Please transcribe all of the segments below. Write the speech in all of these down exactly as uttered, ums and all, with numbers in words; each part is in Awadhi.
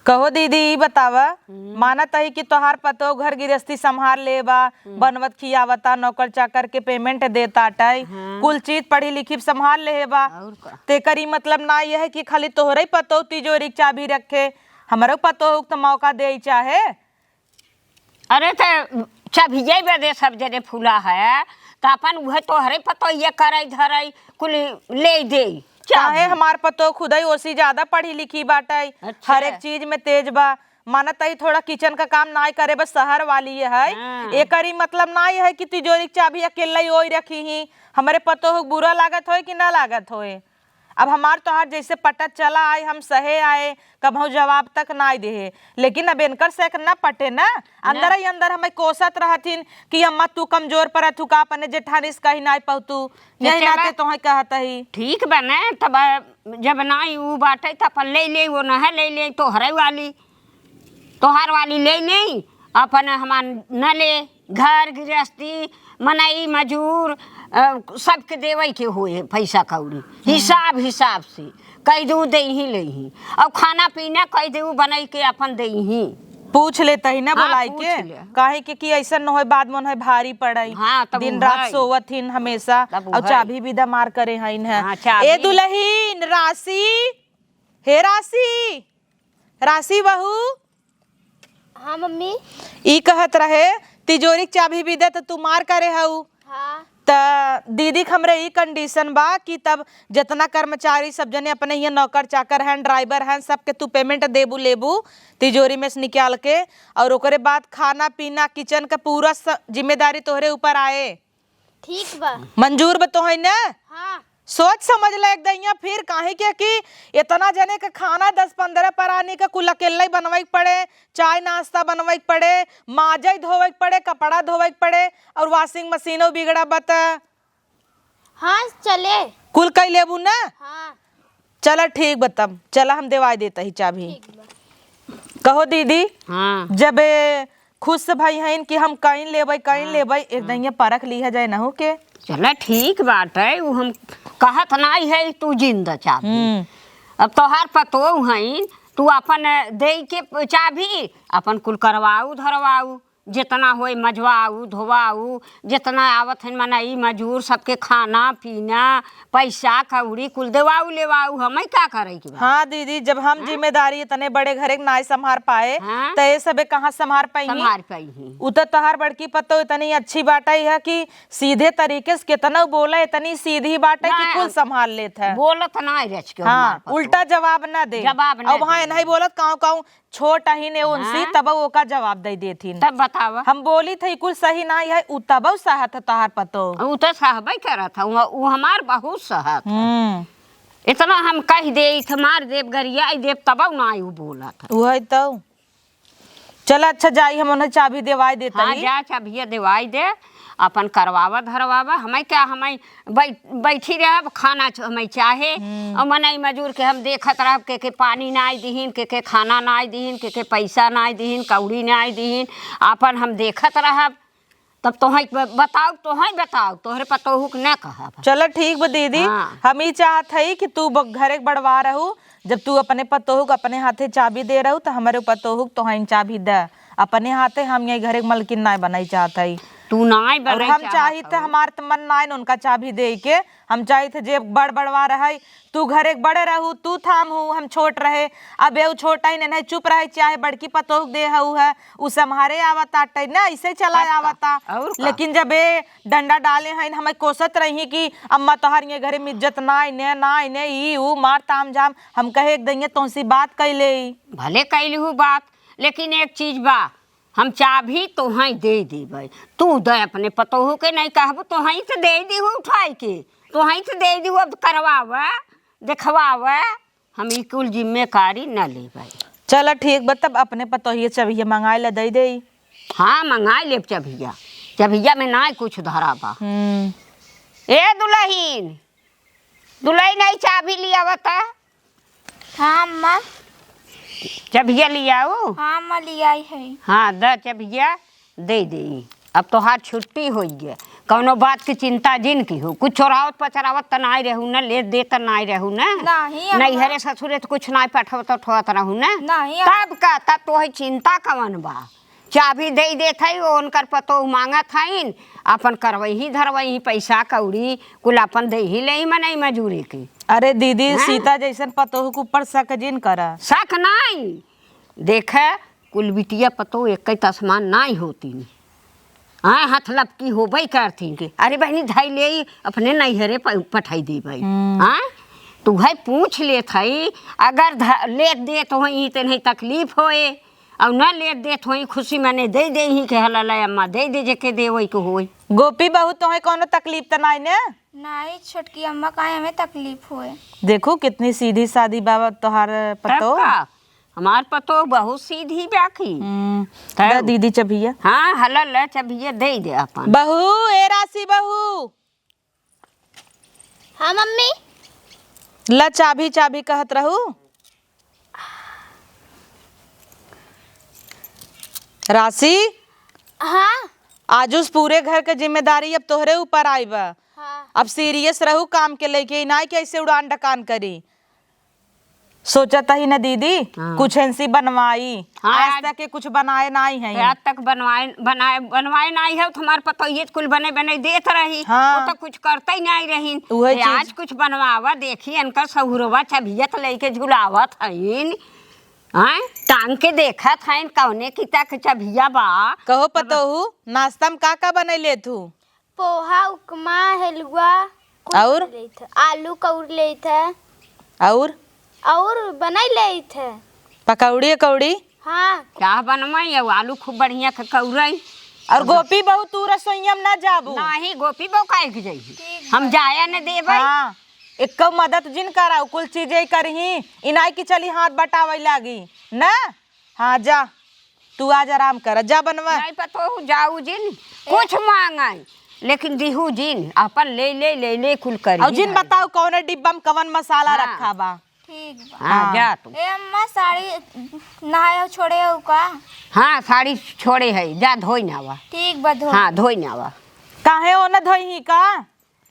कहो दीदी, ई बतावा, हम्म। मानत ही कि तोहार पतोह घर गिरस्ती संभाल ले बा, हम्म। बनवत खियावता, नौकर चाकर के payment देत आटै, हाँ। कुल चीज पढ़ी लिखी संभाल ले बा। और का? तेकर ई मतलब ना यह है कि खाली तोहरे पतोह तिजोरी के चाबी रखे, हमरो पतोह के त मौका देई चाहे। अरे, त चाबिये बदे सब जने फूला है, त अपन उहे तोहरे पतोहिया करई धरई कुल ले देई। चाबी। काहे, हमार पतोह खुदई ओसी ज्यादा पढ़ी लिखी बाटई, अच्छा। हर एक चीज में तेज बा। मानत ही थोड़ा kitchen का काम नाय करे, बस शहर वाली ये है। हाँ। एकर ई मतलब नाय है कि तिजोरी के चाबी अकेले ही ओई रखी ही। हमरे पतोह के बुरा लागत होई कि ना लागत होई? अब हमार तोहार जैसे पटत चला आए, हम सहे आए, कबहू जवाब तक नाय देहे, लेकिन अब इनकर से एक न पटे ना, अंदर ना। ही अंदर हमें कोसत रहथिन कि अम्मा तू कमजोर परत हू का, अपने जेठानी से कही नाय पौतू, यही जैसे नाते अब तोहे कहत ही। ठीक बा ना, तब जब नाय ऊ बाटे त अपन ले ले, वो न है ले ले, तोहरे वाली, तोहार वाली ले ले, अपन हमार न ले, घर गिरस्ती, मनई मजूर, अ, सबके देवई के होए पैसा कौड़ी, हिसाब हिसाब से कई दू देही लेही, और खाना पीना कई दू बनई के अपन देही। पूछ लेता ही ना हाँ, बोलाई पूछ के, ले। काहे के कि ऐसा न होए बाद मन है भारी पड़ई। हाँ, तब दिन उ रात है। सोवत हिन हमेशा, तब उ और है। चाबी भी दमार करे हइन है। हाँ, चाबी। ए दुलहिन, राशि, हे राशि, राशि बहू। हाँ मम्मी। ई कहत रहे, तिजोरी के चाबी भी दे त तू मार करे हऊ। हाँ। त दीदी के हमरे ई condition बा कि तब जितना कर्मचारी सब जने अपने हियाँ नौकर चाकर हैं, driver हैं, सबके तू payment देबू लेबू तिजोरी में से निकाल के, और ओकरे बाद खाना पीना kitchen का पूरा स-, जिम्मेदारी तोहरे ऊपर आए। ठीक बा। मंजूर बा तोहई ना? हाँ। सोच समझ ले एक दइया फिर, काहे के कि इतना जने के खाना, दस पन्द्रह परानी के कुल अकेले ही बनवाई के पड़े, चाय नाश्ता बनवाई के पड़े, माजे धोवे के पड़े, कपड़ा धोवे के पड़े, और washing मशीनो बिगड़ा बा त। हाँ, चले। कुल कई लेबू ना? हाँ। चला ठीक बा तब, चला हम देवाई देता ही चाबी। ठीक बा। कहो दीदी, हाँ। जब खुश भई हइन कि हम कइन लेबै, कइन हाँ, लेबै, एक हाँ। दइया परख लिहा जाए नहु के। चला ठीक बाटे, उ हम कहत नाई है तू जिंदा चाबी। हम्म। अब तोहार पतोह हइन, तू अपन देई के चाबी, अपन कुल करवाऊ धरवाऊ, जितना होए मजवाऊ धोवाऊ, जितना आवत हइन मनई मजूर सबके खाना पीना, पैसा कौड़ी कुल देवाऊ लेवाऊ, हमें का करे के बा? हाँ दीदी, जब हम हाँ? जिम्मेदारी इतने बड़े घरे के नाई संभार पाए, हाँ? त ये सबे कहाँ संभार पाई? संभार पाई ही। उ त तोहार बड़की पतोह इतनी अच्छी बाटई है कि सीधे तरीके से कितना बोले, इतनी सीधी बाटई कि ना, कुल संभाल लेत है। बोलत ना रच के हाँ, हमार पतोह। उल्टा जवाब ना दे। जवाब ना अब हाँ दे। नहीं बोलत, काऊ काऊ छोट अहिन ए उनसी, हाँ? तब ओका जवाब दे देथिन। तब बतावा। हम बोली थी कुल सही नाई है, उ तब सहत है तोहार पतोह। उ तो सहबे करत है, उ, उ हमार बहुत सहत है। हम्म। इतना हम कह दे, इथे मार देब, गरियाई देब, तब नाई उ बोलत है। उहे तो। चला अच्छा जाई, हम उन्हें चाबी देवाई देता हाँ, ही। जा चाबिया देवाई दे, अपन करवावा धरवावा। हमें क्या, हमें बै-, बैठी रहब, खाना च-, हमें चाहे। हम्म। और मनई मजूर के हम देखत रहब, के के पानी नाई दिहिन, के के खाना नाई दिहिन, के के पैसा नाई दिहिन, कौड़ी नाई दिहिन, अपन हम देखत रहब। तब तोहई ब-, बताओ, तोहई बताओ, तोहरे पतोहू के ना कहब। चलो ठीक बा दीदी, हाँ। हम ई चाहत हई कि तू ब-, घरे के बड़वा रहू, जब तू अपने पतोहू के अपने हाथे चाबी दे रहू, त हमरे पतोहू के तोहई चाबी दे। अपने हाथे हम ये घरे के मलकिन नाय बनाई चाहत हई। तू नाय और बनाई हम चाहत चाही त हऊ। हमार त मन नाय न उनका चाबी देई के। हम चाही थे जे बड़ बड़वा रहे, तू घरे के बड़े रहू, तू थाम हू, हम छोट रहे। अब एऊ छोटा ही नहीं चुप रहे, चाहे बड़की पतोह दे हऊ है, उ सम्हारे आवत आटे ना, ऐसे चला आवता। और का? लेकिन जब ए डंडा डाले हईन, हमें कोसत रही कि अम्मा तोहार ये घरे में इज्जत नाय ने, नाय ने, ई ऊ मार ताम झाम। हम कहे एक दइया तोहसे बात कैले। भले कैली हूँ बात, लेकिन एक चीज बा, हम चाबी तोहई दे देबै, तू दे अपने पतोहू के नहीं कहबू, तोहई से दे दीहू उठाई के, तोहई से दे दीहू, अब करवावे, देखवावे, हम ई कुल जिम्मेकारी न लेबै। चला ठीक बा, तब अपने पतोहिए चबिया मंगाए ला दे देई। हाँ, मंगाए लेब चबिया, चबिया में ना कुछ धरा बा। हम्म। ए दुलहिन, दुलहिन, आई चाबी लियावत। हाँ, अम्मा। चबिया लियाऊ? हाँ, अम्मा, लियाई है। हाँ, द चबिया, दे देई। अब तोहार छुट्टी होई गे। कौनो बात की चिंता जिन किहू, कुछ चोरावत पचरावत त नाई रहू न, लेत देत त नाई रहू न, नहीं, अम्मा। नैहरे ससुरे त कुछ नाई पठवत उठवत रहू न। नहीं, अम्मा। तब का, तब तोहइ चिंता कवन बा? चाभी देइ देत हई, उनकर पतोह माँगत हइन, अपन करवइहीं धरवइहीं, पैसा कौड़ी कुल अपन देइहीं लेइहीं मनई मजूरी की। अरे दीदी, हैं? सीता जइसन पतोह के ऊपर शक जिन करा। शक नाई, देखा, कुल बिटिया पतोह एक्कै त समान नाई होतिन। हाँ, हथलपकी होबइ करतिन के, अरे बहिनी, धइ लेई, अपने नैहरे प-, पठाई देबइ। हम्म। हाँ, तुहइ पूछ लेत हई, अगर ध-, लेत देत होई, तेनहइ तकलीफ होए, अउर न लेत देत होई, खुशी मने देइ देइहीं के, हला ले अम्मा, देइ दे, जेके देवइ के होई। गोपी बहू, तोहइ कउनो तकलीफ त नाई ने? नाई छोटकी अम्मा, काहे हमें तकलीफ होए? देखू, कितनी सीधी सादी बा तोहार तब पतोह। का? हमार पतोह बहुत सीधी बाकी। हम्म, तब। दा दीदी चभिया। हाँ, हला ले चभिया, देइ दे अपन। बहू, ए राशि बहू। हाँ मम्मी। ला चाभी, चाभी कहत रहू। राशि। हाँ। आजुस पूरे घर के जिम्मेदारी अब तोहरे ऊपर आई बा। हाँ। अब serious रहू काम के लेके, ई नाई कि ऐसे उड़ान डकान करी। सोचत ही न दीदी, हाँ। कुछ ऐसी बनवाई। हाँ, आज आज तक के कुछ बनाए नाई है। आज तक बनवाए, बनाए, बनवाए नाई है, तो हमार पतोहिए कुल बने, बने देत रही। हाँ। वो तो कुछ करते ही नाई रहीन। उहे ये चीज। आज कुछ बनवावा, देखी, इनका सहुरवा चभियत लेके झुलावत हईन। हाँ, टांग के देखत हईन, कौने किता के चभिया बा। कहो पतोहू, नाश्ता में का का बनई लेत हू? पोहा, उपमा, हलुआ, कुल और? बना लेत है। आलू कौर लेत है। और? और बनाई लेत है। पकौड़ी, अकौड़ी? हाँ। का बनवाई? अब आलू खूब बढ़िया के कौरई। और गोपी बहू, तू रसोईया में ना जाबू। नाही, गोपी बहू काहे के जाई? ठीक हम बा। जाया न देबै। हाँ, एको मदद जिन कराऊ, कुल चीजें करही, इनाई की चली हाथ बटावे लागी, ना? हाँ, जा, तू आज आराम कर, जा बनवा। नहीं पतोहू, जाऊ जिन, कुछ मांगाई, लेकिन दिहू जिन, अपन ले ले, ले ले, कुल करी। और जिन बताओ, कौन डिब्बा में कवन मसाला हाँ। रखा बा? ठीक बा। हाँ, हाँ। जा तू। ए अम्मा, साड़ी नहाए छोड़े हो का? हाँ, साड़ी छोड़े है, जा धोई ना आवा। ठीक बा, धो। हाँ, धोई ना आवा। काहे ओने धोई ही का?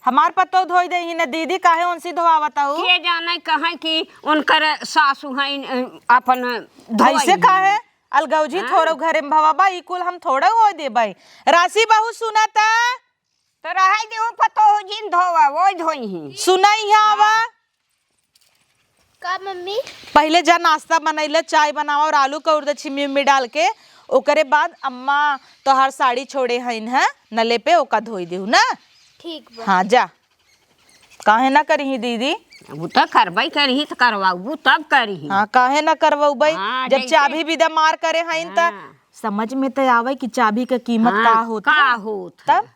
हमार पतोह धोई देही न दीदी, काहे उनसे धोआवत हऊ? के जाने कहे कि उनकर सासू हैं, अ, अपन धोई ऐसे हैं। काहे? अलगौजी हाँ। थोड़ो घरे में भवा बा, ई कुल हम थोड़ो होए देबै। राशि बहू सुना त। तो रहे देहू पतोह जिन धोवा, वही धोई ही। सुना इहाँ आवा। हाँ। का मम्मी? पहिले जा नाश्ता बनैले, चाय बनावा और आलू कौर दे छिम्मी उम्मी डाल के, ओकरे बाद अम्मा तोहार साड़ी छोड़े हईन है नले पे, ओका धोई देहू ना। ठीक बा। हाँ, जा। काहे ना करिही दीदी? उ त करबै करिही, त करवाउबू तब करिही। हाँ, काहे ना करवाउबै? हाँ, जब जैसे चाभी बिदा मार करे हईन त हाँ। समझ में त आवे कि चाभी के कीमत हाँ, का होत का है। होत है। तब?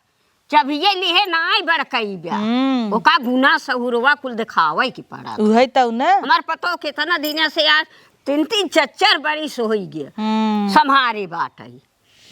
चाभिये लिहे नाई बड़कई बा। हम्म। ओका गुना सहुरवा कुल देखावे के पड़त। उहे तउ न। हमार पतोह केतना दिना से आज तीन तीन चार चार बरिस होई गे। हम्म। सम्हारे बाटई।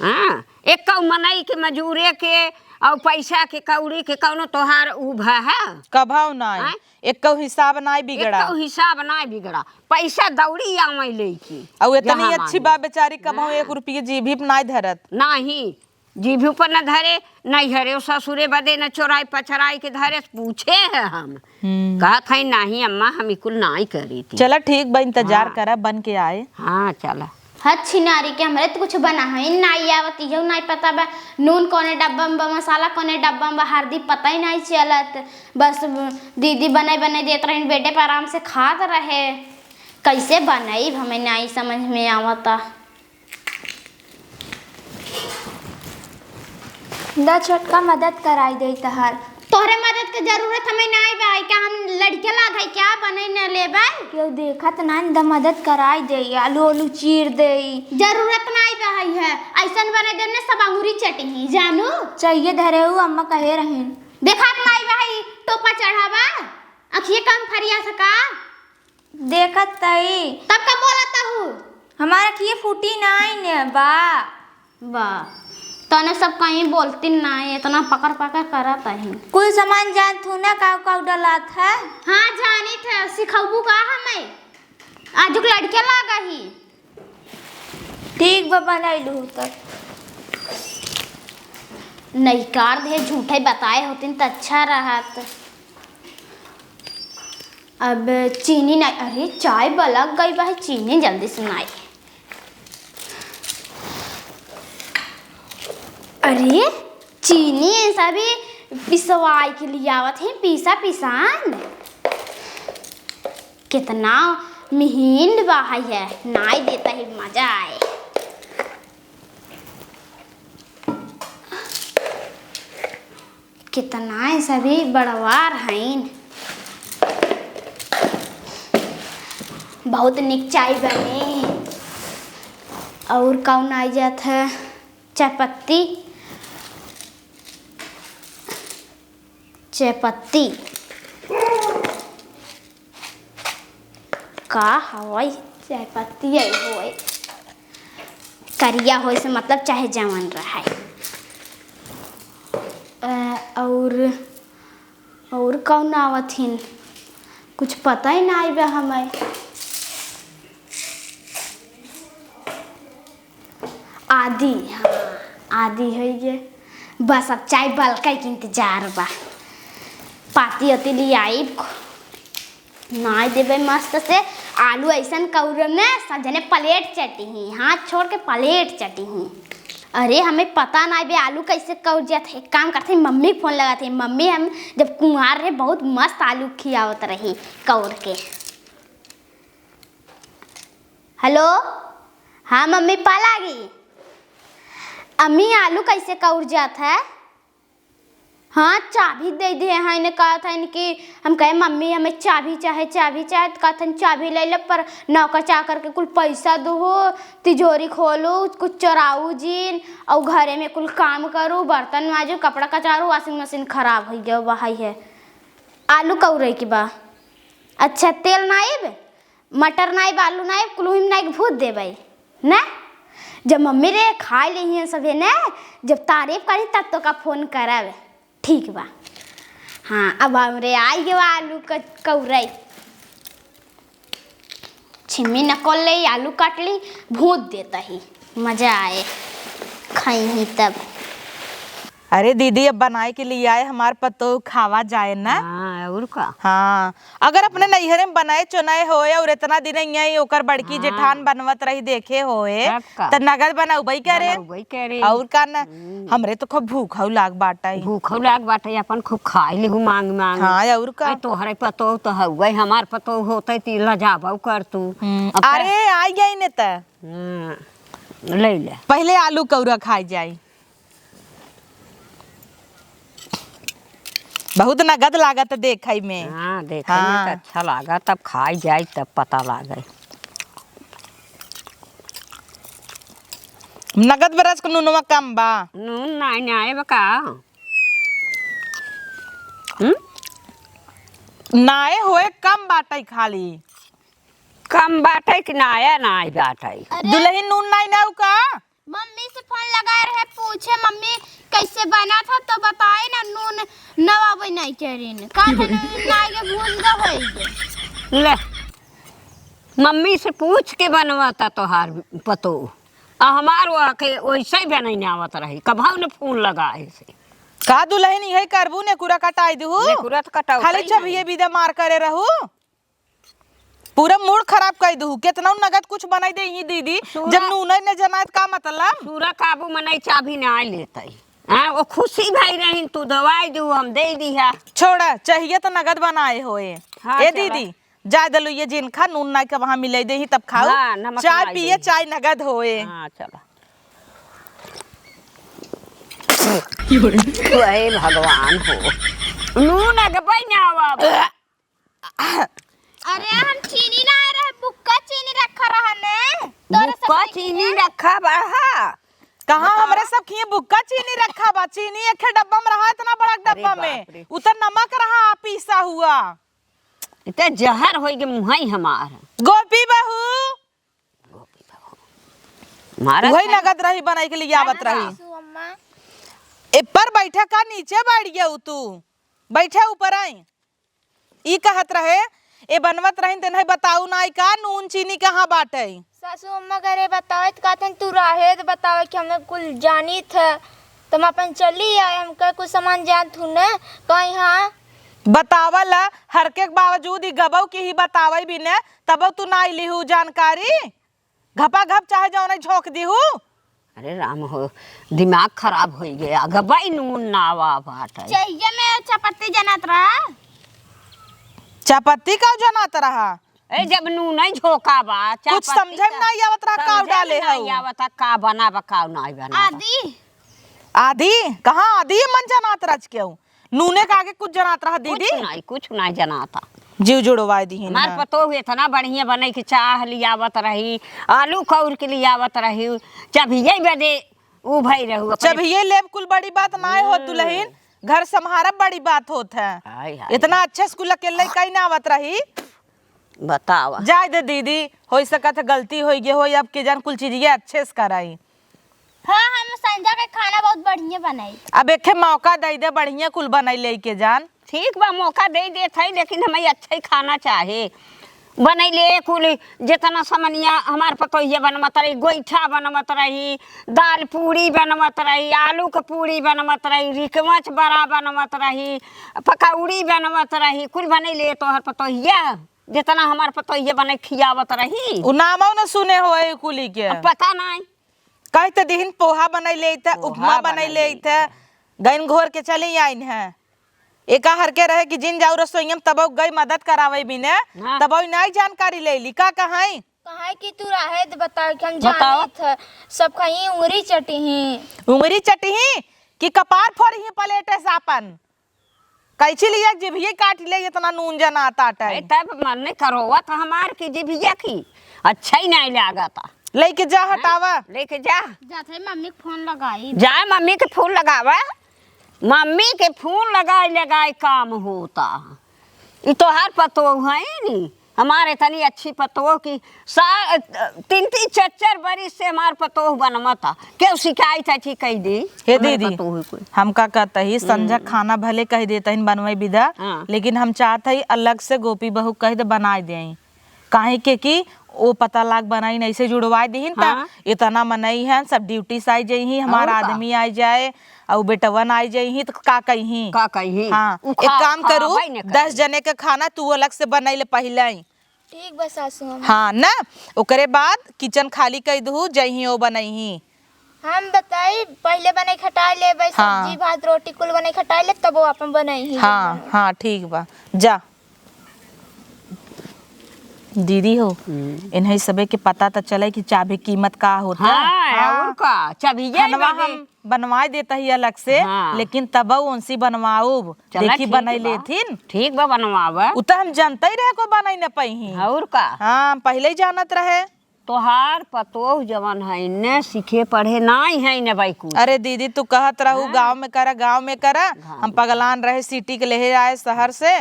हाँ, एक्कउ मनई के मजूरे के अउ पैसा के कौड़ी के कउनो तोहार उभा है? कभउ नाई। हाँ? एक्कउ हिसाब नाई बिगड़ा। एक्कउ हिसाब नाई बिगड़ा। पैसा दौड़ी आवइ लेके। अउ एतनी जहाँ अच्छी मांगे। बा बेचारी, कभउ हाँ। एक रुपये जीभी पे नाई धरत। नाही, जीभी पर न धरे, नैहरे ससुरे बदे न चोराई पचराई के धरे, पूछे है हम। हम्म। कहत है, "नाही अम्मा, हम ई कुल नाई करी थी।" चला ठीक बा, इंतजार हाँ। करा, बन के आए। हाँ, चला। हद छिनारी के, हमरे त कुछ बनावे नाई आवत, इहो नाई पता बा नून कौने डब्बा में बा, मसाला कौने डब्बा में बा, हरदी पता ही नाई चलत। बस दीदी बनाई बनाई देत रहिन, बेडे पर आराम से खात रहे। कैसे बनाई, हमें नाई समझ में आवता। दा छोटका, मदद कराई देई तहार। तोहरे मदद के जरूरत हमें नाई बा, का हम लड़के लाग है क्या, बने न लेबै? केहू देखत नाई, दा मदद कराई देई, आलू ओलू चीर देई। जरूरत नाई बा है, ऐसन बने देने सब अंगूरी चटिही, जानू? चाहिए धरे हु, अम्मा कहे रहिन। देखात नाई बा है, टोपा चढ़ावा, अखिए कम फरिया सका। देखत तई। तब का बोलत हू? हमार अखिए फूटी नाई ने बा। बा, तने सब कहीं बोलती नाई, इतना पकड़ पकड़ करत ही। कुल सामान जानत हू ना, काउ काउ डलात है? हाँ, जानित है, सिखौबू का हमें? आजुक लड़के लागा ही। ठीक बा, बनाई लूँ तब। नइकार दे, झूठे बताए होतिन त अच्छा रहत। अब चीनी नाई, अरे चाय बलक गई बा, चीनी जल्दी से नाई। अरे चीनी ये सभी पिसवाई के लिए आवत है, पीसा पिसान। कितना मिहिन बा है, नाई देता ही मजा आए। कितना है सभी बड़वार हईन। बहुत निक चाय बने। और कौन आ जात है? चाय पत्ती, चाय पत्ती। का हवई? चाय पत्ती आई होए, करिया होए से मतलब चाहे जवन रहे। अ, और, और कौन आवत हिन? कुछ पता ही ना आई बा हमें। आदि, हाँ, आदि है ये। बस अब चाय बलकै के इंतजार बा। पाती ओती लियाइब, नाई देबे मस्त से। आलू ऐसन कौरम ने, सब जने प्लेट चटिही, हाथ छोड़ के प्लेट चटिही। अरे, हमें पता नाई बे आलू कैसे कौर जात है। एक काम करते, मम्मी के फोन लगाते। मम्मी हम जब कुंवार रहे, बहुत मस्त आलू खियावत रही कौर के। हेलो, हाँ मम्मी, पा लागी। अम्मी, आलू कैसे कौर जात है? हाँ, चाभी दे दिए हैं, इन्हें कहत हैं कि हम कहे, "मम्मी, हमें चाभी चाहे, चाभी चाहे," तो कहत हैं, "चाभी ले ले, पर नौकर चाकर के कुल पैसा दुहु, तिजोरी खोलू, कुछ चोराऊ जीन, और घरे में कुल काम करू, बर्तन माजू, कपड़ा कचारू, washing machine खराब हो गया, वही है।" आलू कौरे के बा। अच्छा, तेल नाइब? मटर नाई, आलू नाई, कुल उही में नाई के भूज देबै, ना? जब मम्मी रे खाई लेहियन सभे ने, जब तारीफ करी तब तोका फोन करब। ठीक बा। हाँ, अब हमरे आई गवा आलू क-, कौरई। छिम्मी नकोल ले, आलू काट ली, भूज देता ही, मजा आए, खाई ही तब। अरे दीदी, अब बनाए के लिए आए, हमार पतोह खावा जाए ना। हाँ, और का? हाँ, अगर अपने नैहरे में बनाए चुनाए होए और इतना दिन यहाँ ही ओकर बड़की हाँ। जेठान बनवत रही देखे होए, तब का? त नगद बनौबई करे। बनौबई करे। और का ना, हम्म। हमरे तो खूब भूखौ लाग बाटै। भूखौ लाग बाटै, अपन खूब खाई लेहू मांग मांग। हाँ, और का? आ तोहरे पतोह तो हउवै, हमार पतोह होतै त लजाबौ कर तू। हम्म। अब का? अरे, आई गई ने त। हाँ, ले ले। पहले आलू कौरा खाई जाई। बहुत नगद लागत देखै में। हाँ, देखै में हाँ। त अच्छा लागत, तब खाई जाई तब पता लागे। नगद बरस के नूनवा कम बा। नून नाई, नाई बा का? हम्म? नाए होए, कम बाटै खाली। कम बाटै कि नाया नाई बाटै? अरे। दुलहिन नून नाई नाऊ का? मम्मी से फोन लगाए रहे, पूछे, "मम्मी, कैसे बना था?" तो बताए ना, नून नवाबे नहीं करिन। का था, नून ना के भूल गए होइगे। ले, मम्मी से पूछ के बनवाता तोहार पतोह। आ हमार वह के वैसे ही बनैने आवत रही, कभाऊ ने फोन लगाए से। का दुलहिन, इहे करबू, नेकुरा कटाई दू? नेकुरा तो कटाऊ खाली कहीं चबिये नहीं। बिदा मार करे रहू। पूरा मूड खराब कइ दू। केतना नगद कुछ बनाई देही दीदी, सूरा जब नूनै न जनात का मतलब? सूरा काबू मनई चाभी नाई लेतै। हाँ, वो खुशी भई रहिन, तू दवाई दू, हम दे दिहा। छोड़ा, चाहिए तो नगद बनाए होए। हाँ, ए चला। दीदी, जाए दलु ये जिन खा, नून नाई के वहाँ मिलई देही तब खाऊ। हाँ, नमक चाय नाई पिए, देही। चाय नगद होए। हाँ, चला। हे भगवान हो, नून अगबै ना आवा। अरे, हम चीनी ना आए रहे, बुक्का चीनी रखा रहा ने। तोरे सब बुक्का चीनी रखा बा, हाँ। कहाँ बतावा। हमरे सब खिए बुक्का चीनी रखा बा? चीनी एक डब्बा में रहा, इतना बड़ा अरे डब्बा में। बाप रे। उ त नमक रहा, पीसा हुआ। इ त जहर होई के मुहाई हमार। गोपी बहू। मारत वही है। नगद रही, बनाई के लिए आवत है ना रही। सासू अम्मा। ए पर बैठा का, नीचे बैठ गया तू? बैठा ऊपर आई। ई कहत रहे, ए बनवत रहिन, तेनहे बताऊ नाई का, नून चीनी कहाँ बाटै? सासू अम्मा घरे बतावे त कहतन, "तू रहे त बतावे कि हमें कुल जानी थ।" तुम अपन चली आए, हमका कुछ सामान जानत हूँ न, कहीं हाँ। बतावल हर के बावजूद ई गबऊ के ही बतावे भी न, तबो तू ना लिहू जानकारी। घपा घप चाहे जौने झोंक दिहू। अरे राम हो, दिमाग खराब होइ गया। गबई नून ना आवा बाटे। चाहिए में चपत्ती जनात रहा। चपत्ती का जनात रहा? ए, जब नून नहीं झोंका बा, कुछ चपत्ती समझे में का, नहीं आवत रहा, काव समझे में डाले नहीं हऊ। आवत, का बना बा, काव नहीं बना बा। आदि। आदि? कहाँ आदि मन जनात रच के हूँ? नूने के आगे कुछ जनात रहा दीदी? कुछ नहीं, कुछ नहीं जनाता। जीव जुड़वाए दिहिन हमार है। पतोह इतना बढ़िया बने के चाह लियावत रही, आलू कौर के लियावत रही, चबिये बदे उ भई रहू अपने। चबिये लेब कुल बड़ी बात नाय होत हम्म। दुल्हन, घर संभारब बड़ी बात होत है। हाय, हाय। इतना अच्छे से कुल अकेले कहीं ना आवत रही। बतावा। जाए दे दीदी, हो सकत है गलती होइ गई हो, अब के जान कुल चीजिये अच्छे से कराई। हाँ, हम संझा के खाना बहुत बढ़िया बनाई। अब एके मौका दे दे, बढ़िया कुल बनाई लेके जान। ठीक बा, मौका दे देत है, लेकिन हमें अच्छा ही खाना चाहे। बनैले कुल, जितना समनिया हमार पतोहिया बनवत रही, गोइठा बनवत रही, दाल पूड़ी बनवत रही, आलू के पूड़ी बनवत रही, रिकवच बड़ा बनवत रही, पकौड़ी बनवत रही, कुल बनैले तोहर पतोहिया, जितना हमार पतोहिया बने खियावत रही। उ नामो न सुने होए कुली के। अब पता नहीं। कही त दिहिन पोहा बनाई लेइत है, पोहा उपमा बनाई बनाई लेइत है, गइन घोर के चली आइन है। एका हर के रहे कि जिन जाऊ रसोइयम तबौ गई मदद करावे बिने, हाँ। तबौ नाई जानकारी ले ली। का कहाई? कहाई कि तू रहे त बताओ कि हम बताओ। जानित है, सब कहीं उंगरी चटिही। उंगरी चटिही कि कपार फोड़िही प्लेटे से आपन। कैची लिया जिभिये काट ले, इतना नून जनात आटे। अरे तब मन नहीं करोवत हमार की जिभिया की, अच्छा ही नहीं लागता। लेके जा, हैं? हटावा। लेके जा। जाते मम्मी के फोन लगाई। जाए मम्मी के फोन लगावा। मम्मी के फोन लगाए लगाए काम होता। ई तोहार पतोह है नी, हमारे तनी अच्छी पतोह की सा-, तीन तीन चार चार बरिस से हमार पतोह बनमत ह। केहू शिकायत है ठीक कह दी। हे हमरे दीदी, पतोह कोई। हम का कहत ही, संझा हम्म। खाना भले कह देत ही बनवे बिदा, हाँ। लेकिन हम चाहत ही अलग से गोपी बहू कह दे बनाए देई। काहे के कि ओ पता लाग बनाई नहीं से जुड़वाए दिहिन त हाँ। इतना मनई है, सब ड्यूटी से आई जाई ही, हमार और का? आदमी आई जाए, और बेटवन आई जाई ही त का कही? का कही? हाँ, उ एक खा-, काम करू, खाबे न करी। दस जने के खाना तू अलग से बनाई ले पहिले ही। ठीक बा सासू अम्मा। हाँ ना, ओकरे बाद किचन खाली कई दहू, जइही ओ बनइही। हम बताई, पहिले बनई खटाई लेबे, हाँ। सब्जी भात रोटी कुल बनई खटाई लेब, तब वो अपन बनइही। हाँ, हाँ, ठीक बा, जा। दीदी हो, हम्म। इन्हें सबे के पता त चले कि चाभी कीमत का होता। हाँ, हाँ। और का, चाभी यही खानवा बदे। हम बनवाए देता ही अलग से, हाँ। लेकिन तब उनसे बनवाऊब। चला, देखी ठीक बनई बा। लेथिन। ठीक बा, बनवावा। उ त हम जानते ही रहे को बनई न पइही। और का? हाँ, पहिले ही जानत रहे। तोहार पतोह जवन है, इन्ने सीखे पढ़े नाई है, इन्ने बाई कुछ। अरे दीदी, तू कहत रहू, हाँ। गाँव में करा, गाँव में करा। गाँव हम में। पगलान रहे, सिटी के लेहे आए शहर से,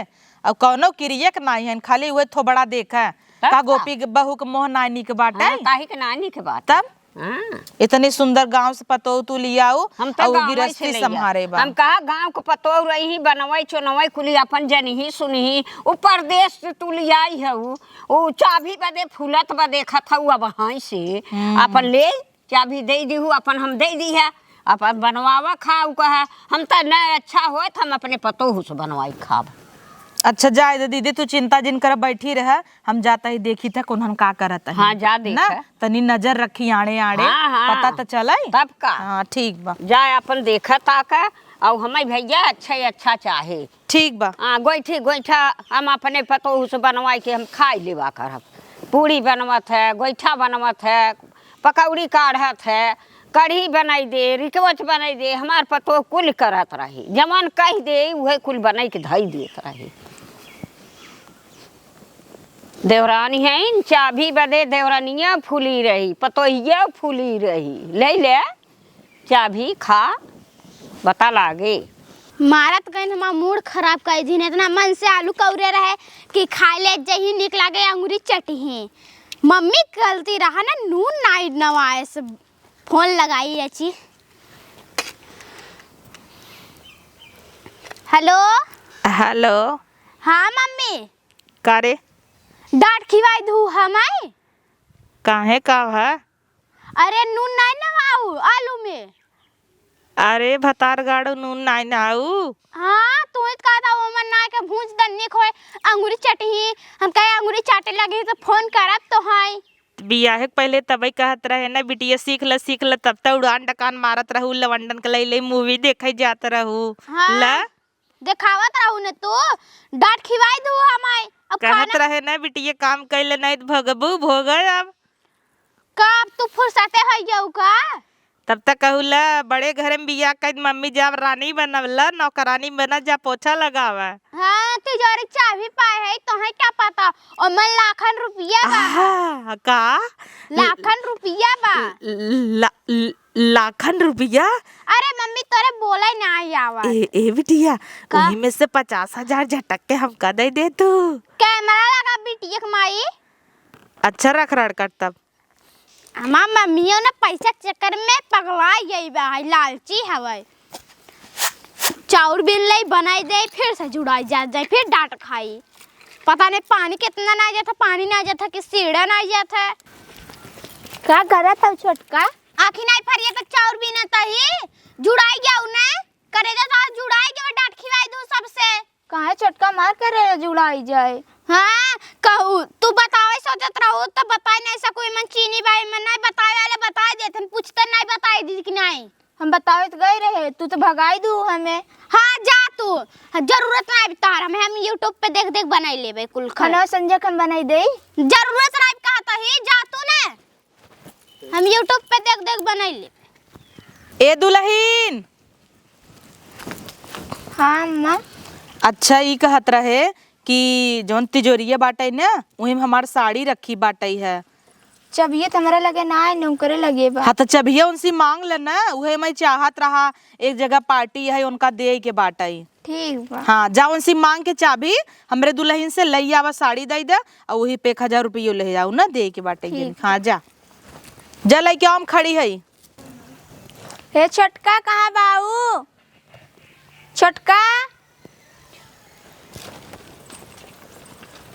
अब कौनो किरियक नाई है, खाली उहे थोबड़ा देखा। तब का का? गोपी के बहू के मोह नाई निक बाटे? हाँ, काहे के नाई निक बाटे? तब? हाँ। इतनी सुंदर गाँव से पतोह तू लियाऊ, हम त और गाँव गिरस्ती से ले संभारे बा। हम कहा गाँव के पतोह रही, बनवई चुनवई कुली अपन जनही सुनही, उ परदेश से तू लियाई है, उ, उ चाभी बदे फूलत बा देखत हऊ अब हाँ से, हम्म। अपन ले चाभी दे दीहू, अपन हम दे दी है, अपन बनवावा खाऊ कहा, हम त न अच्छा होत, हम अपने पतोह से बनवाई खाब। अच्छा जाए दे दीदी, तू चिंता जिन कर, बैठी रह, हम जाता ही देखी था कौन हम का करत है। हाँ, जा देख ना, है। तनी नजर रखी आड़े आड़े, हाँ, हाँ। पता त चलाई। तब का? हाँ, ठीक बा। जाए अपन देखा ताका, और हमें भैया अच्छा ही अच्छा चाहे। ठीक बा। हाँ, गोइठी गोइठा हम अपने पतोह से बनवाई के हम खाई लेवा करब। पूड़ी बनवत है, गोइठा बनवत है, पकौड़ी काढ़त है, कढ़ी बनाई दे, रिकवच बनाई दे, हमार पतोह कुल करत रही। जवन कह दे, उहे कुल बनाई के धई देत रही। देवरानी है इन चाभी बदे, देवरानिया फूली रही, पतोहिया फूली रही। ले ले, चाभी खा, बता लागे। मारत गइन हमार मूड खराब कर दिन। इतना मन से आलू कौरे रहे कि खाए ले जही निक लागे, अंगुरी चटिही। मम्मी गलती रहा ना, नून नाई नवाए से फोन लगाई अची। हेलो। हेलो। हाँ मम्मी। का रे? डांट खिवाई दू हमाई। काहे, का है? अरे नून नाई नवाऊ आलू में। अरे भतार गाड़ू नून नाई ना ऊ। हाँ, तू ही कहता ओमन नाई के भूंज दन्नी खोए, अंगुरी चटही, हम कहे अंगुरी चाटे लगी तो फोन करब तो है। बियाहे के पहले तबई कहत रहे ना, बिटिया सीख ल, सीख ल, तब त उड़ान डकान मारत रहू, लवंडन के लई लई मूवी देखे जात रहू। हाँ। ल? देखावत रहू न तू, डांट खिवाई दू हमाई। अब कहत खाना रहे ना, बिटिया काम कैले नहीं त भगबू, भोग अब। का अब तू फुर्सते हो जाऊ का? तब तक कहू ला, बड़े घर में बियाह कइद मम्मी जाब रानी बनब ला, नौकरानी बना जा पोछा लगावा। हाँ, तिजोरी चाबी पाए है, तोहे का पता, ओमे लाखन रुपया बा। आहा, का? लाखन रुपया बा। ला-, ला-, लाखन रुपया? अरे मम्मी, तोरे बोले ना आवा। ए, ए बिटिया, का? वही में से पचास हजार झटक के हमका दे दे तू। कैमरा लगा बिटिया के माई। अच्छा रख रड़ कर तब। हमार मम्मियो ना पैसा के चक्कर में पगला गई बा, है लालची हवे। चाउर बीन ले बनाई दे, फिर से जुड़ाई जात जाए, फिर डांट खाई। पता नहीं पानी कितना ना जाता, पानी ना जाता कि सीढ़ा ना जाता। का करत हऊ छोटका? आँखी नहीं फरिए तो चाउर बीनत ही, जुड़ाई गया उन्हें, करेजा तो जुड़ाई गया, डांट खिवाई दू सबसे। काहे छोटका मार के रे जुड़ाई जाए? हाँ, कहू, तू बतावे सोचत रहू, तो बताई नहीं सकू, एमन चीनी बा, एमन नहीं बतावे वाले बताई देथन, पूछते नहीं बताई दी कि नहीं? हम बतावे तो गई रहे, तू तो भगाई दू हमें। हाँ, जा तू, हाँ, जरूरत नहीं तार हमें, हम YouTube पे देख देख बनाई लेबे कुल खर। खाना संजय के हम बनाई दे। जरूरत नहीं कहत ही, जा तू ने। हम YouTube पे देख देख बनाई ले। ए दुलहिन। हाँ अम्मा। अच्छा, ई कहत रहे कि जौन तिजोरिया बाटइ न, उही में हमार साड़ी रखी बाटइ है। चबिये त हमरा लगे ना है, नौकरे लगे बा। हाँ, त चबिये उनसे मांग ले न, उहे मैं चाहत रहा, एक जगह पार्टी है, उनका देइ के बाटइ। ठीक बा। हाँ, जा उनसे मांग के चाबी हमरे दुलहिन से लइ आवा, साड़ी दइ दे, अउ वही पे एक हजार रुपयो ले जाउ ना, देइ के बाटे ठीक। हाँ, जा, जा लइके आवा, हम खड़ी हई। हे छोटका, कहाँ बाऊ? छोटका,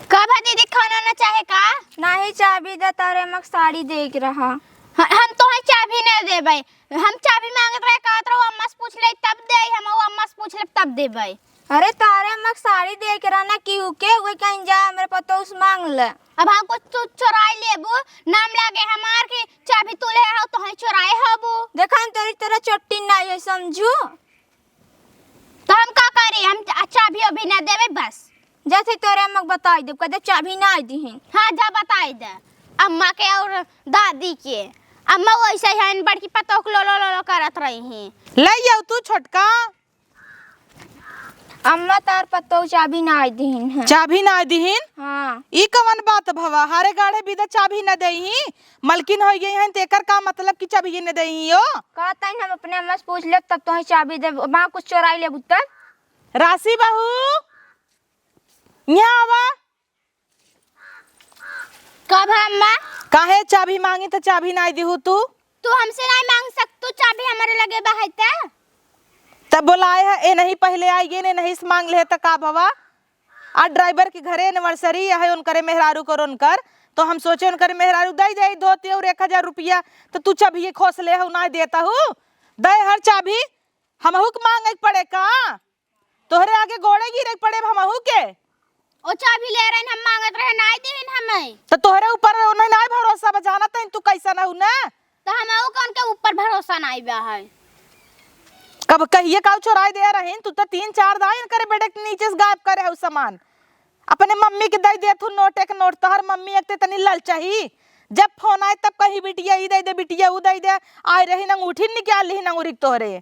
का भा दीदी, खाना ना चाहे का? नाही, चाबी दे, तारे मक साड़ी देइ के रहा। ह-, हम तोहे चाबी ना देबै। हम चाबी मांगत रहे, कहत रहो अम्मा से पूछ ले तब दे, हम अम्मा से पूछ ले तब देबै। अरे तारे अम्मा के साड़ी देइ के रहना केहू के, उहे कहीं जा हमरे पतोह से मांग ले। अब हम कुछ तू चोराई लेबू, नाम लागे हमार कि चाबी तू ले हो, तोहे चोराए होबू। देखा हम तोरी तरह चोट्टी नाई है समझू। तो हम का करी, हम चा-, चाबी अभी ना देबै बस। जैसे तोरे अम्मा के बताई देब, कदे चाबी ना दिहिन। हाँ, जा बताई दे अम्मा के और दादी के। अम्मा वैसे ही हन, बड़की पतोह के लोलो लोलो करत रही हैं। ले आओ तू छोटका। अम्मा तार पतोह चाबी ना दिहिन है। चाबी ना दिहिन? हाँ। ई कवन बात भवा? हारे गाढ़े बिदा चाबी ना देही? मलकिन हो गई हैं, तो एकर का मतलब कि चाबी न देही हो? कहता हम अपने अम्मा से पूछ लेब, तब तोहे चाबी देब। वहाँ कुछ चोराई लेबू तब? राशि बहू, यहाँ आवा। का भा अम्मा? काहे चाबी मांगी त चाबी नाई दिहू तू? तू हमसे नाई मांग सकतू चाबी, हमरे लगे बा है त? तब बोलाए है, ए नहीं पहले आई गए ने, नहीं से मांग ले त का भवा? आज ड्राइवर के घरे एनिवर्सरी है उनकरे मेहरारू को उनकर, तो हम सोचे उनकरे मेहरारू दे दे धोती और एक हजार रुपया, तो तू चाबी खोस ले हो, ना देता हूँ, दे हर चाबी, हमहू के मांगे के पड़े का? तोहरे आगे गोड़े गिरे के पड़े हमहू के। ओ चाबी ले रहे हम मांगत रहे, नाई देन हमें। तो तोहरे ऊपर उन्हें नाई भरोसा बा, जानत हैं तू कैसन हऊ ना। तो हमहू के उनके ऊपर भरोसा नाई बा है। कब कहिए काऊ चोराई दे रहीन, तू तो तीन चार दाई करे बेटे के नीचे से गायब करे हऊ सामान। अपने मम्मी के दई देत हूँ नोट एक नोट, तोहर मम्मी एक ते तनी ललचही। जब फोन आए तब कही बिटिया ई दई दे, बिटिया ऊ दई दे, आए रही ना अंगूठी निकाल ली ना अंगूरी के तोहरे।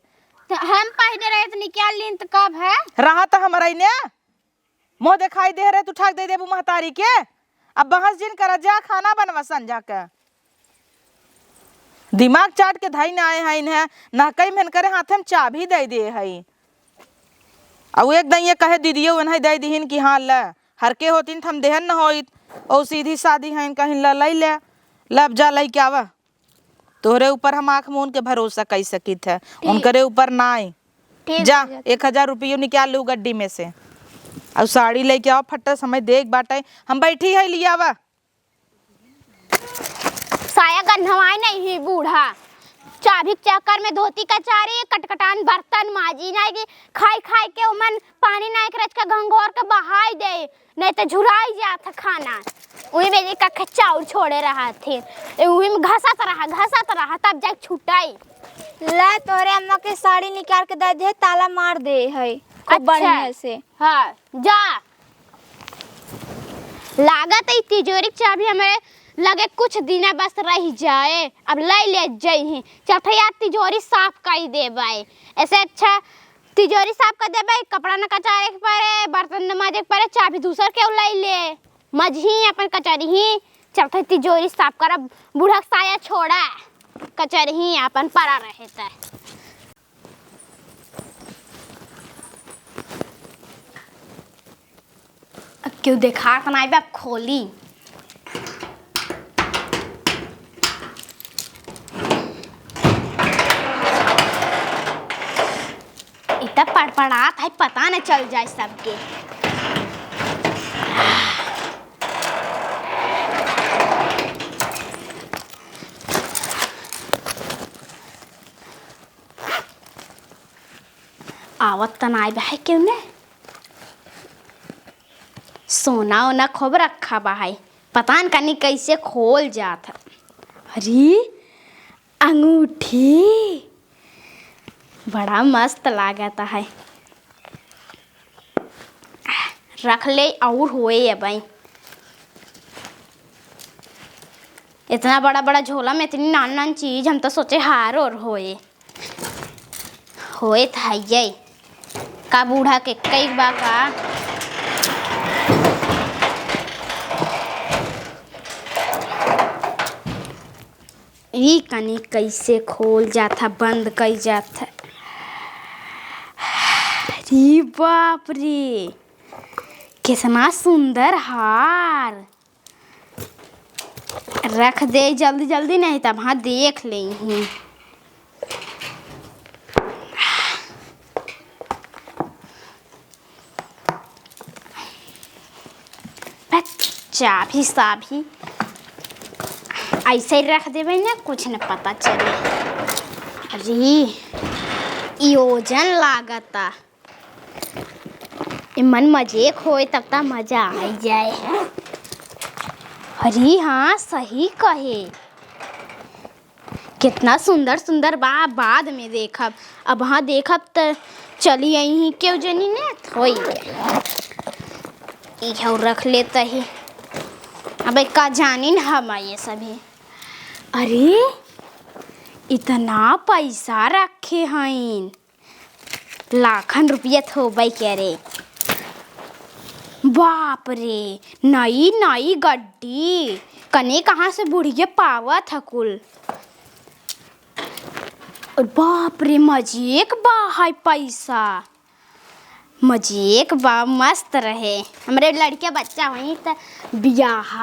तो हम पहने रहे तो निकाल लीन तो कब है? रहा तो हमारा ही ने, मुँह दिखाई दे रहे, तू ठाक दे देबू महतारी के। अब बहस जिन करा, जा खाना बनवा संझा के। दिमाग चाट के धई ना आए हैं इन्हें, ना कई मेहन करे हाथे में चाबी दे दे है। अउ एक दिन ये कहे दीदियो उन्हें दे दिहिन कि हाँ ल, हर के होतिन त हम देहन न होइत, और सीधी सादी हैं कहीं ल लई ले, लब जा लई के आवा। तोहरे ऊपर हम आँख मून के भरोसा कई सकित है, ठीक। उनकरे ऊपर नाई। ठीक जा, है। एक हजार रुपयो निकाल लू गड्डी में से, और साड़ी लेके आओ, फट्टा समय देख बाटे, हम बैठी है, लियावा। साया गंधवाई नहीं ही बूढ़ा, चाभी के चक्कर में धोती कचारी, कटकटान बर्तन माजी, नाहीं कि खाई खाई के उमन पानी नाहीं के रच के घंघोर के बहाई दे, नाहीं तो झुराई जात है खाना। उही में जे कखे चाउर छोड़े रहत है, ए, उही में घसत रहा, घसत रहा, तब जाके छुटाई। ला, तोहरे अम्मा के साड़ी निकाल के दे दे, ताला मार दे है खूब अच्छा। बढ़िया से। हाँ, जा। लागत है ई तिजोरी के चाभी हमरे लगे कुछ दिना बस रह जाए, अब लै ले जइहीं। चलत है यार, तिजोरी साफ कई देबै, ऐसे अच्छा तिजोरी साफ कर देबै, कपड़ा न कचारे के परे, बर्तन न माजे के परे, चाभी दूसर केहू लै ले, मजही अपन कचरही। चलत है तिजोरी साफ करब, बूढ़ा के साया छोड़ा, कचरही अपन परा रहे त। अब केहू देखात नाई बा, खोली। इ त पड़पड़ात है, पता न चल जाए सबके। आवत त नाई बा है केहू ने। सोना ओना खूब रखा बा है, पता न कनी कैसे खोल जात है। अरे, अंगूठी बड़ा मस्त लागत है, रख ले और होए अबई। इतना बड़ा बड़ा झोला में इतनी नान नान चीज, हम तो सोचे हार और होए। होए त हइये। का बूढ़ा के कई बा का? ई कनी कैसे खोल जात है, बंद कई जात है। अरे बाप रे, कितना सुंदर हार। रख दे जल्दी जल्दी, नहीं तब हाँ देख लेइहीं। बस, चाभी साभी ऐसे ही रख देबै ना, कुछ न पता चले। अरे, ई ओजन लागता। एमन मजे खोए तब त मजा आई जाए। अरे हाँ, सही कहे, कितना सुंदर सुंदर बा। बाद में देखब, अब हाँ देखब त चली आई ही केहू जनी ने थोई के। इहौ रख लेत ही। अबे का जानिन हम ये सभी। अरे, इतना पैसा रखे हईन। लाखन रुपया थोबै के रे। बाप रे, नई नई गड्डी, कने कहाँ से बुढ़िया पावत ह कुल। और बाप रे, मजेक बा है पैसा, मजेक बा, मस्त रहे। हमरे लड़के बच्चा होई त बियाह,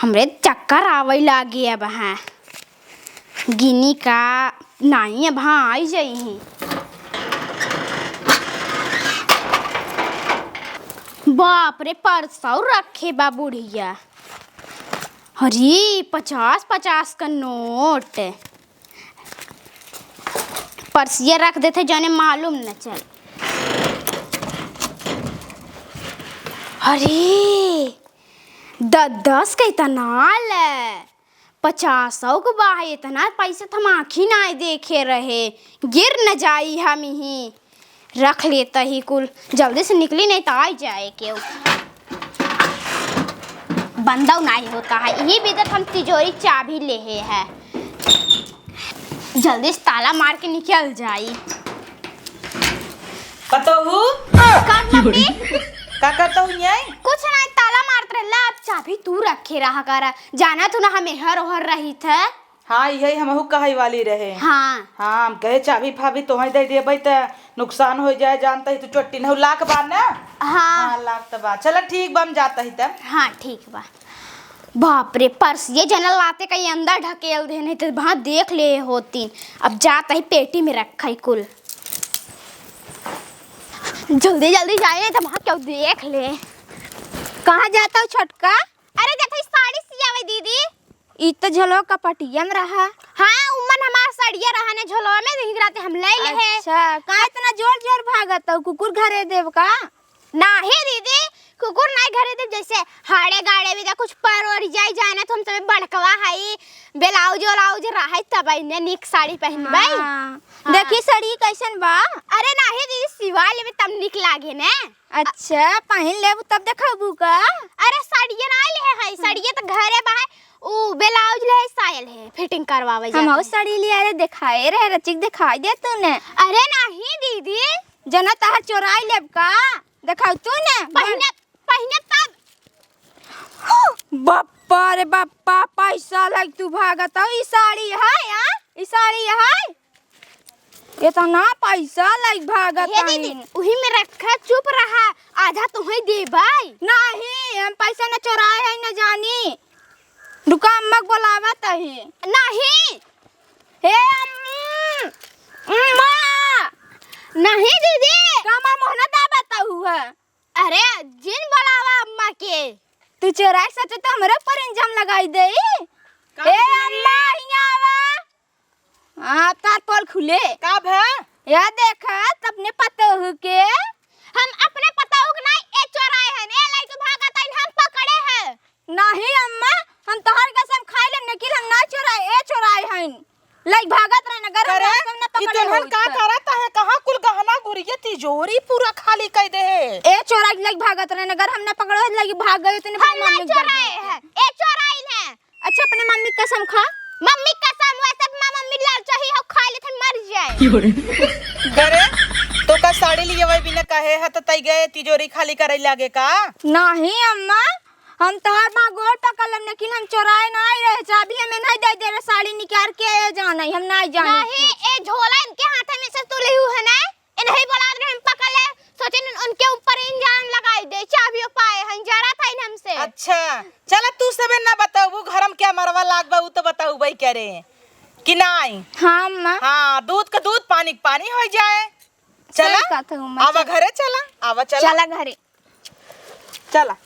हमरे चक्कर आवै लागे अब हाँ। गिनी का नाई, अब हाँ आई जाई ही। बाप रे, परसौ रखे बा बुढ़िया। अरे, पचास पचास का नोट। परसिया रख देते, जौने मालूम न चल। अरे, दस दस के इतना ले। पचासौ के बा है, इतना पैसा त हम आँखी नाई देखे रहे। गिर न जाई हम ही। रख लेत ही कुल, जल्दी से निकली, नहीं त आई जाए केहू। बंदौ नाई होता है, यही बीतत हम तिजोरी चाभी लेहे है। जल्दी से ताला मार के निकल जाई। पतोहू? का मम्मी? का करत हू यहीं? कुछ नाई, ताला मारत रहला, अब चाभी तू रखे रहा करा। जाना तू ना हम एहर ओहर रहित है। हाँ, यही हमहू कहै वाली रहे। हाँ। हाँ, हम कहे चाभी फाभी तोहई दे देबै त नुकसान हो जाए, जानत ही तू चोट्टी नहू लाख बा ना? हाँ। हाँ, लाख त बा। चला ठीक बा, हम जात ही तब। हाँ, ठीक बा। बाप रे, परसिया जना लाते कहीं अंदर ढकेल दे, नहीं त वहाँ देख ले होतीन। अब जात ही पेटी में रखा ही कुल। जल्दी जल्दी जाए, नहीं त वहाँ केहू देख ले। कहाँ जात हू छोटका? अरे, जात ही साड़ी सियावे दीदी। ई तो झोलवा कपटिया में रहा। हाँ, उमन हमार सड़िया रहा ने झोलवा में, यही राते हम ले ले है। अच्छा, का इतना जोर जोर भागत हो? कुकुर घरे देब का? नाही दीदी, कुकुर नाही घरे देब, जैसे हाड़े गाड़े भी जा कुछ पर ओर जाई जाए ना, तो हम सब बड़कवा हई, ब्लाउज ओलाउज रहे तब इन्हें निक साड़ी पहनबै। हाँ। हाँ। देखी साड़ी कैसन बा? अरे नाही दीदी, सिवा लेबे तब निक लागे ने। अच्छा, पहिन लेबू तब देखाबू का? अरे, साड़िया ना ले है, साड़िया तो घरे बा है। उ ब्लाउज ले है, सायल है, फिटिंग करवावे हम जाते और हैं। साड़ी लिया रे, देखाए रहे, रचिक देखाई दे तूने। अरे नाही दीदी। जना तहर चोराई लेब का? देखाऊ तूने। पहिने, पहिने तब। बप्पा रे बप्पा, पैसा लाइक तू भागत हो। ई साड़ी है, हाँ? ई साड़ी है? इतना पैसा लाइक भागत हे हई। दीदी, उही में रखा, चुप रहा, आधा तुहई देबै। नहीं, हम पैसा न चोराए है, न जानी। रुका, अम्मा के बोलावत ही। नहीं। हे अम्म, अम्मा। नहीं दीदी। का हमार मोहना दाबत हऊ है? अरे, जिन बोलावा अम्मा के। तू चोराई सचे तो हमरे ऊपर इल्जाम लगाई देई। का ए बोली? अम्मा, हियाँ आवा। हाँ, तार पोल खुले। का भा? या देखा, अपने पतोहू के। हम अपने पतोहू के नाई, ए चोराए हन, ए लइके भागत हन, हम पकड़े हैं। नहीं अम्मा, हम तोहर कसम खाई लेम, लेकिन हम ना चोराए, ए चोराए हन। लइके भागत रहन, अगर हम करे, रास्ता में ना ई पकड़े तेनहन होइत का त। करत है? कहाँ कुल गहना गुरिया तिजोरी पूरा खाली कइ दे है? ए चोराए लइके भागत रहन, अगर हम ना पकड़े होइत, लइके भाग गए, तने हम ना मम्मी के डर चोराए गए। हैं, ए चोराए हैं। अच्छा, अपने मम्मी कसम खा। मम्मी कसम, वैसे अपना मम्मी लाल चाही हो, खा लेथन, मर जाए। करे, तो का साड़ी लिए वही बिना कहे है, तो तई गए तिजोरी खाली करे लागे का? नहीं अम्मा, हम तोहार माँ गोड़ पकड़ लेम, लेकिन हम चोराए नाई रहे, चाबी हमें नहीं दे दे रहे, साड़ी निकाल के ए जाना, हम नाई जाने। नहीं, ए झोला इनके हाथ में से तू लेहू है ना, इन्हें बोला रहे हम पकड़ ले, सोचे उनके ऊपर इल्जाम लगाई दे, चाबियो पाए हैं, जरा था इन हमसे। अच्छा, चला तू सबे ना बताऊ, घर में क्या मरवा लाग बा, उ तो बताऊ भाई करे कि नाई? हाँ अम्मा। हाँ, दूध का दूध, पानी का पानी हो जाए। चला, सही कहत हूँ अम्मा, आवा चल। घरे चला, आवा चला। चला घरे। चला।